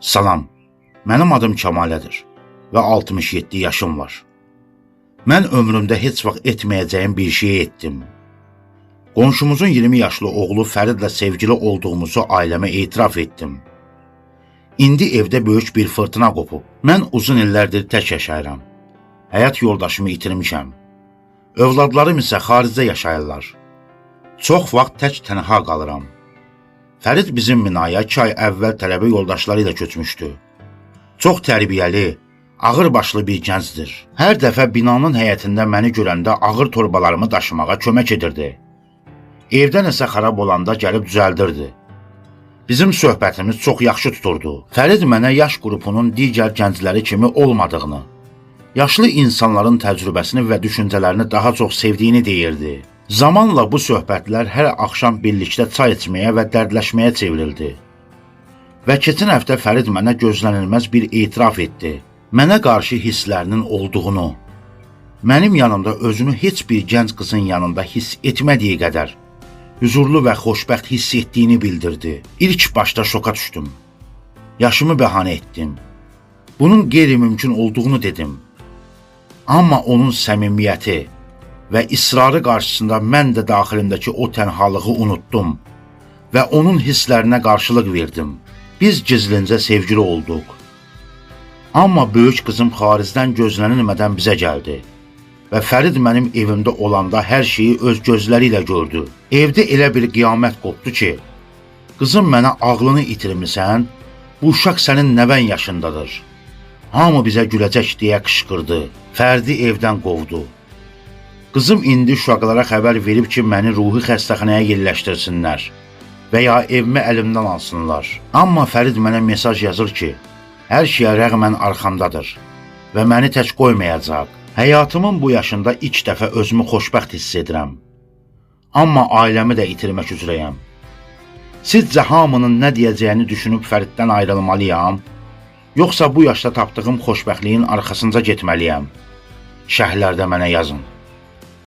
Salam, mənim adım Kəmalədir və 67 yaşım var. Mən ömrümdə heç vaxt etməyəcəyim bir şeyi etdim. Qonşumuzun 20 yaşlı oğlu Fəridlə sevgili olduğumuzu ailəmə etiraf etdim. İndi evdə böyük bir fırtına qopub. Mən uzun illərdir tək yaşayıram. Həyat yoldaşımı itirmişəm. Övladlarım isə xaricdə yaşayırlar. Çox vaxt tək tənha qalıram. Fərid bizim binaya 2 ay əvvəl tələbə yoldaşları ilə köçmüşdü. Çox tərbiyəli, ağırbaşlı bir gəncdir. Hər dəfə binanın həyətində məni görəndə ağır torbalarımı daşımağa kömək edirdi. Evdə nəsə xarab olanda gəlib düzəldirdi. Bizim söhbətimiz çox yaxşı tuturdu. Fərid mənə yaş qrupunun digər gəncləri kimi olmadığını, yaşlı insanların təcrübəsini və düşüncələrini daha çox sevdiyini deyirdi. Zamanla bu söhbətlər hər axşam birlikdə çay içməyə və dərdləşməyə çevrildi. Və keçən həftə Fərid mənə gözlənilməz bir etiraf etdi. Mənə qarşı hisslərinin olduğunu, mənim yanımda özünü heç bir gənc qızın yanında hiss etmədiyi qədər hüzurlu və xoşbəxt hiss etdiyini bildirdi. İlk başda şoka düşdüm. Yaşımı bəhanə etdim. Bunun qeyri-mümkün olduğunu dedim. Amma onun səmimiyyəti və israrı qarşısında mən də daxilimdəki o tənhalığı unutdum və onun hisslərinə qarşılıq verdim. Biz gizlincə sevgili olduq. Amma böyük qızım xaricdən gözlənilmədən bizə gəldi və Fərid mənim evimdə olanda hər şeyi öz gözləri ilə gördü. Evdə elə bir qiyamət qopdu ki, qızım mənə ağlını itirmisən, bu uşaq sənin nəvən yaşındadır. Hamı bizə güləcək deyə qışqırdı. Fərdi evdən qovdu. Qızım indi uşaqlara xəbər verib ki, məni ruhi xəstəxanaya yerləşdirsinlər və ya evimi əlimdən alsınlar. Amma Fərid mənə mesaj yazır ki, hər şeyə rəğmən arxamdadır və məni tək qoymayacaq. Həyatımın bu yaşında ilk dəfə özümü xoşbəxt hiss edirəm. Amma ailəmi də itirmək üzrəyəm. Sizcə hamının nə deyəcəyini düşünüb Fəriddən ayrılmalıyam, yoxsa bu yaşda tapdığım xoşbəxtliyin arxasınca getməliyəm? Şərhlərdə mənə yazın.